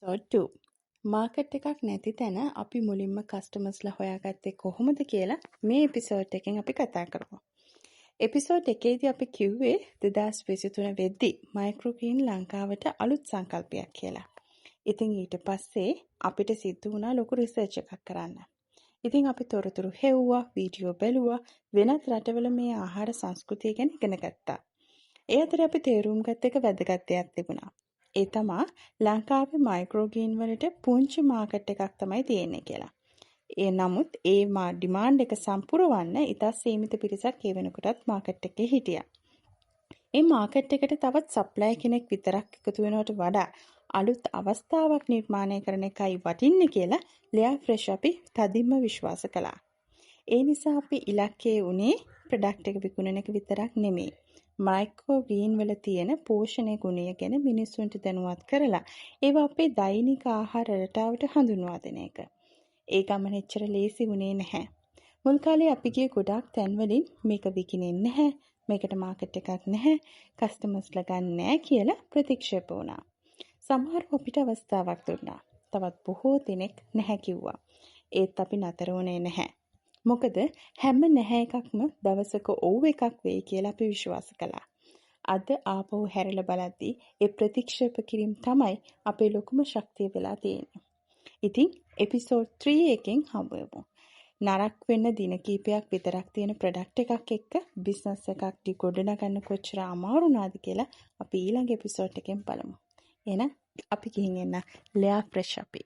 Episode 2. Market එකක් නැති තැන අපි මුලින්ම කස්ටමර්ස්ලා හොයාගත්තේ කොහොමද කියලා මේ එපිසෝඩ් එකෙන් අපි කතා කරමු. එපිසෝඩ් එකේදී අපි කිව්වේ 2023 වෙද්දි මයික්‍රෝග්‍රීන් ලංකාවට අලුත් සංකල්පයක් කියලා. ඉතින් ඊට පස්සේ අපිට සිද්ධ වුණා ලොකු රිසර්ච් එකක් කරන්න. ඉතින් අපි තොරතුරු හෙව්වා, වීඩියෝ බැලුවා, වෙනත් රටවල මේ ආහාර සංස්කෘතිය ගැන ඉගෙන ගත්තා. ඒ අතරේ අපි තේරුම් ගත්ත එක වැදගත් දෙයක් තිබුණා. ඒ තමා ලංකාවේ මයික්‍රෝග්‍රීන් වලට පුංචි මාකට් එකක් තමයි තියෙන්නේ කියලා. ඒ නමුත් ඒ ඩිමාන්ඩ් එක සම්පූර්ණවන්න ඉතා සීමිත පිරිසක් ඒ වෙනකොටත් මාකට් එකේ හිටියා. ඒ මාකට් එකට තවත් සප්ලයර් කෙනෙක් විතරක් එකතු වෙනවට වඩා අලුත් අවස්ථාවක් නිර්මාණය කරන එකයි වටින්නේ කියලා ලෙයා ෆ්‍රෙෂ් අපි තදින්ම විශ්වාස කළා. ඒ නිසා අපි ඉලක්කයේ උනේ ප්‍රොඩක්ට් එක විකුණන එක විතරක් නෙමෙයි. මයික්‍රෝග්‍රීන් වල තියෙන පෝෂණ ගුණය ගැන මිනිස්සුන්ට දැනුවත් කරලා ඒවා අපේ දෛනික ආහාර රටාවට හඳුන්වා දෙන එක. ඒ ගමන එච්චර ලේසි වුණේ නැහැ. මුල් කාලේ අපි ගිය ගොඩාක් තැන්වලින් මේක විකිණෙන්නේ නැහැ, මේකට මාකට් එකක් නැහැ, කස්ටමර්ස්ලා ගන්න නැහැ කියලා ප්‍රතික්ෂේප වුණා. සමහරව අපිට අවස්ථාවක් දුන්නා. තවත් බොහෝ දෙනෙක් නැහැ කිව්වා. ඒත් අපි නතර වුණේ නැහැ. මොකද හැම නැහැ එකක්ම දවසක ඔව් එකක් වෙයි කියලා අපි විශ්වාස කළා. අද ආපහු හැරිලා බලද්දී ඒ ප්‍රතික්ෂේප කිරීම තමයි අපේ ලොකුම ශක්තිය වෙලා තියෙන්නේ. ඉතින් එපිසෝඩ් 3 එකෙන් හමු වෙමු. නරක් වෙන්න දින කීපයක් විතරක් තියෙන ප්‍රොඩක්ට් එකක් එක්ක බිස්නස් එකක් ගොඩනගන්න කොච්චර අමාරු නාද කියලා අපි ඊළඟ එපිසෝඩ් එකෙන් බලමු. එහෙනම් අපි ගිහින් එන්න ලෙයා ෆ්‍රෙෂ් අපි.